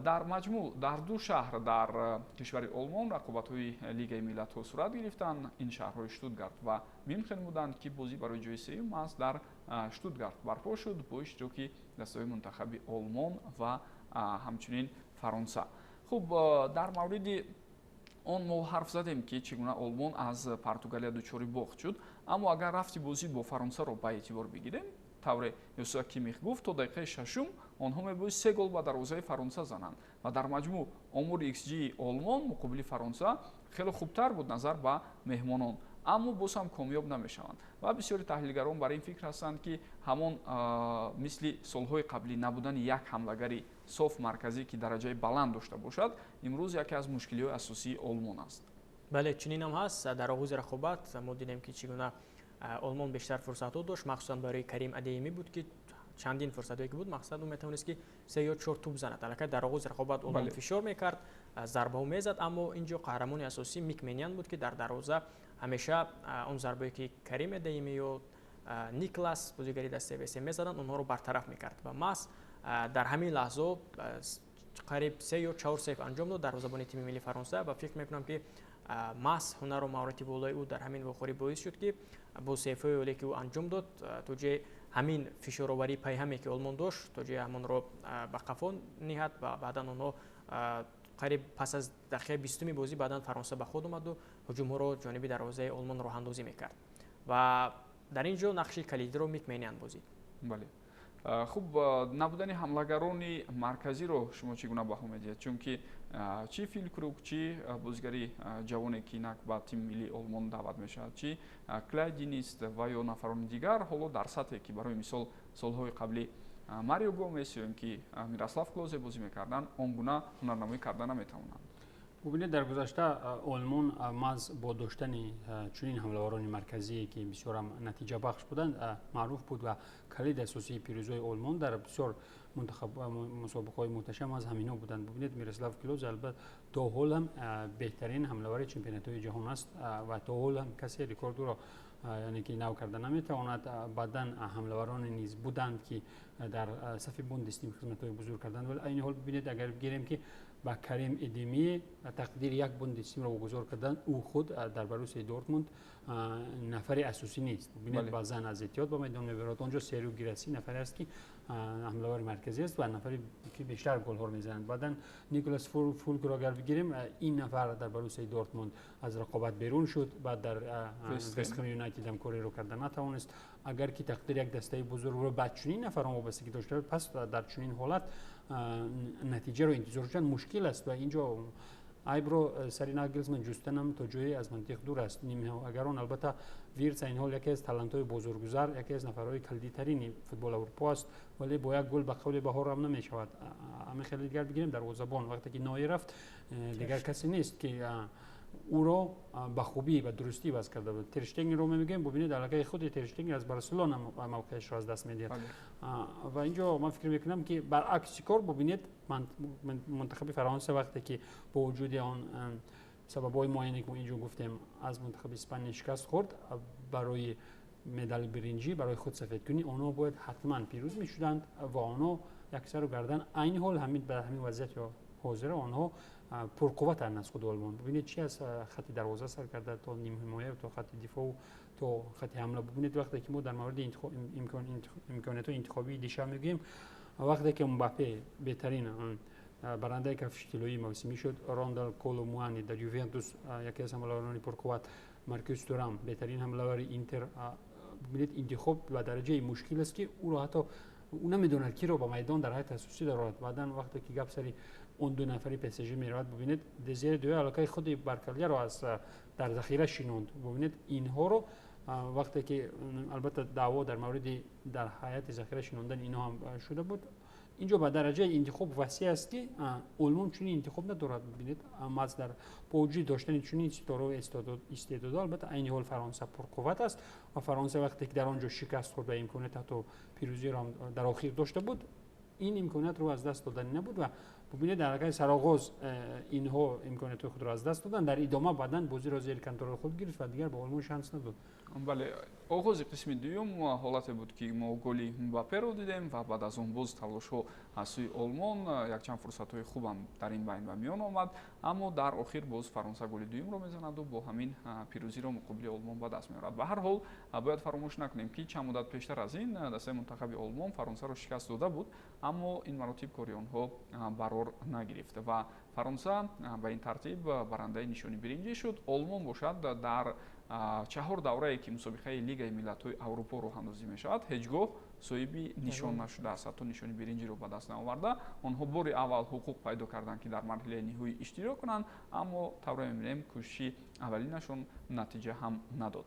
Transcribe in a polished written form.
Дар маҷмӯъ дар ду шаҳр дар кишвари Олмон рақобатҳои Лигаи миллатҳо сурат гирифтанд. Ин шаҳрҳои Штутгарт ва Мюнхен буданд, ки бозӣ барои ҷои сеюм аст дар Штутгарт барпо шуд бо иштироки дастаҳои мунтахаби Олмон ва ҳамчунин Фаронса. Хуб, дар мавриди он мо ҳарф задем, ки чӣ гуна Олмон аз Португалия дучори бохт шуд, аммо агар рафти бозӣ бо Фаронсаро ба эътибор бигирем, тавре Йосуа Кимих гуфт, то дақиқаи шашум онҳо мебоист се гол ба дарвозаи Фаронса зананд ва дар маҷмӯъ омори XG Олмон муқобили Фаронса хеле хубтар буд назар ба меҳмонон, аммо боз ҳам комёб намешаванд ва бисёри таҳлилгарон бар ин фикр ҳастанд, ки ҳамон мисли солҳои қаблӣ набудани як ҳамлагари соф марказӣ, ки дараҷаи баланд дошта бошад, имрӯз яке аз мушкилиҳои асосии Олмон аст. Бале, чунин ҳам ҳаст. Дар оғози рақобат мо дидем, ки чӣ гуна Олмон бештар фурсатҳо дошт, махсусан барои Карим Адееми буд, ки чандин фурсатҳое ки буд, мақсад ӯ метавонист, ки се ё чор тӯб занад. Аллакай дар оғози рақобат Олмон фишор мекард, зарбаҳо мезад, аммо ин ҷо қаҳрамони асосӣ Мик Менян буд, ки дар дарвоза ҳамеша он зарбае, ки Карим Адееми ё Никлас, бозигари дастаи Вестхэм, мезаданд, онҳоро бартараф мекард ва маҳз дар ҳамин лаҳзо қариб се ё чор сейв анҷом дод дарвозабони тими милли Фаронса ва фикр мекунам, ки маҳз ҳунару маҳорати болои ӯ дар ҳамин вохӯрӣ боис шуд, ки бо сейвҳои оле, ки ӯ анҷом дод, то ҷои ҳамин фишороварии пайҳаме, ки Олмон дошт, то ҷои ҳамонро ба қафо ниҳад ва баъдан онҳо қариб пас аз дақиқаи 20-уми бозӣ баъдан Фаронса ба худ омаду ҳуҷумҳоро ҷониби дарвозаи Олмон роҳандозӣ мекард ва дар ин ҷо нақши калидиро Мик Менян бозид. Бале, хуб, набудани ҳамлагарони марказиро шумо чӣ гуна баҳо медиҳед? Чунки чӣ Фюллкруг, чӣ бозигари ҷавоне, ки инак ба тими миллии Олмон даъват мешавад, чӣ Кляйдинист ва ё нафарони дигар, ҳоло дар сатҳе, ки барои мисол солҳои қаблӣ Марио Гомес ё ин ки Мирослав Клозе бозӣ мекарданд, он гуна ҳунарнамоӣ карда наметавонанд. Бубинед, дар гузашта Олмон маҳз бо доштани чунин ҳамлаварони марказие, ки бисёрам натиҷабахш буданд, маъруф буд ва калиди асосии пирӯзҳои Олмон дар бисёр мусобиқаҳои муҳташам аз ҳаминҳо буданд. Бубинед, Мирослав Клозе албатта то ҳол ҳам беҳтарин ҳамлавари чемпионатҳои ҷаҳон аст ва то ҳол ҳам касе рекорд ӯро, яъне ки нав карда наметавонад. Баъдан ҳамлавароне низ буданд, ки дар сафи Бундестим хизматҳои бузург карданд, вале айни ҳол бибинед, агар бигирем, ки ба Карим Эдеми тақдири як Бундестимро вогузор карданд, ӯ худ дар Боруссияи Дортмунд нафари асосӣ нест. Бибинед, баъзан аз эҳтиёт ба майдон мебарад. Он ҷо Серу Гираси нафаре аст, ки ҳамлавари марказӣ аст ва нафаре, ки бештар голҳоро мезанад. Баъдан Николас Фулкро агар бигирем, ин нафар дар Боруссияи Дортмунд аз рақобат берун шуд, баъд дар Вестхэм Юнайтед ҳам кореро карда натавонист. Агар ки тақдири як дастаи бузургро ба чунин нафарон вобастагӣ дошта, пас дар чунин ҳолат натиҷаро интизор шудан мушкил аст ва инҷо айбро сари Нагелсман ҷустанам то ҷое аз мантиқ дур аст. Нимҳимоягарон, албатта, Вирц айни ҳол яке аз талантҳои бозоргузар, яке аз нафарҳои калидитарини футбол Аврупо аст, вале бо як гол ба қавли баҳор ҳам намешавад. Ҳамин хеле дигар бигирем, дарвозабон, вақте ки Нойер рафт, дигар касе нест, ки ӯро ба хубӣ, ба дурустӣ ваз карда буд. Терштегенро мегӯем, бубинед, аллакай худи Терштеген аз Барселона мавқеашро аз даст медиҳад ва инҷо ман фикр мекунам, ки баръакси кор, бубинед, мунтахаби Фаронса вақте ки бо вуҷуди он сабабҳои муайяне, ки мо инҷо гуфтем, аз мунтахаби Испания шикаст хӯрд, барои медали биринҷӣ, барои худ сафедкунӣ онҳо бояд ҳатман пирӯз мешуданд ва онҳо яксару гардан айни ҳол ҳамин ба ҳамин вазъияти ҳозира онҳо пурқувватанд аз худ Олмон. Бубинед, чи аз хати дарвоза сар карда то нимҳимоя, то хати дифоъ, то хати ҳамла. Бубинед, вақте ки мо дар мавриди имкониятҳои интихобии Дешам мегӯем, вақте ки Мбаппе беҳтарин барандаи Кафши тиллоии мавсимӣ шуд, Рандал Коло Муани дар Ювентус яке аз ҳамлаварони пурқувват, Маркус Турам беҳтарин ҳамлавари Интер, бубинед, интихоб ба дараҷаи мушкил аст, ки ӯро ҳатто ӯ намедонад, киро ба майдон дар ҳайати асосӣ дарорад. Баъдан вақте ки гап сари он ду нафари ПСЖ меравад, бубинед, Дезире Дуэ аллакай худи Баркалияро аз дар захира шинонд. Бубинед инҳоро, вақте ки албатта даъво дар мавриди дар ҳайати захира шинондани инҳо ҳам шуда буд. Инҷо ба дараҷаи интихоб васеъ аст, ки Олмон чунин интихоб надорад. Бибинед, маҳз дар бо вуҷуди доштани чунин ситораҳо, истеъдодо, албатта айни ҳол Фаронса пурқувват аст ва Фаронса вақте ки дар он ҷо шикаст хӯрд ва имконият ҳатто пирӯзиро ҳам дар охир дошта буд, ин имкониятро аз даст додани набуд. Ва бубинед, дар аллакай сароғоз инҳо имкониятҳои худро аз даст доданд, дар идома баъдан бозиро зери контроли худ гирифт ва дигар ба Олмон шанс надод. Бале, оғози қисми дуюм ҳолате буд, ки мо голи Мбапперо дидем ва баъд аз он боз талошҳо аз сӯи Олмон, якчанд фурсатҳои хубам дар ин байн ба миён омад, аммо дар охир боз Фаронса голи дуюмро мезанаду бо ҳамин пирӯзиро муқобили Олмон ба даст меорад. Ба ҳар ҳол, бояд фаромӯш накунем, ки чанд муддат пештар аз ин дастаи мунтахаби Олмон Фаронсаро шикаст дода буд, аммо ин маротиб кори онҳо барор нагирифт ва Фаронса ба ин тартиб барандаи нишони биринҷӣ шуд. Олмон бошад, дар 4 даврае, ки мусобиқаи Лигаи миллатҳои Аврупо роҳандозӣ мешавад, ҳеҷ гоҳ соҳиби нишон нашудааст, ҳатто нишони биринҷиро ба даст наоварда. Онҳо бори аввал ҳуқуқ пайдо карданд, ки дар марҳилаи ниҳоӣ иштирок кунанд, аммо тавре мебинем, кӯшиши аввалинашон натиҷа ҳам надод.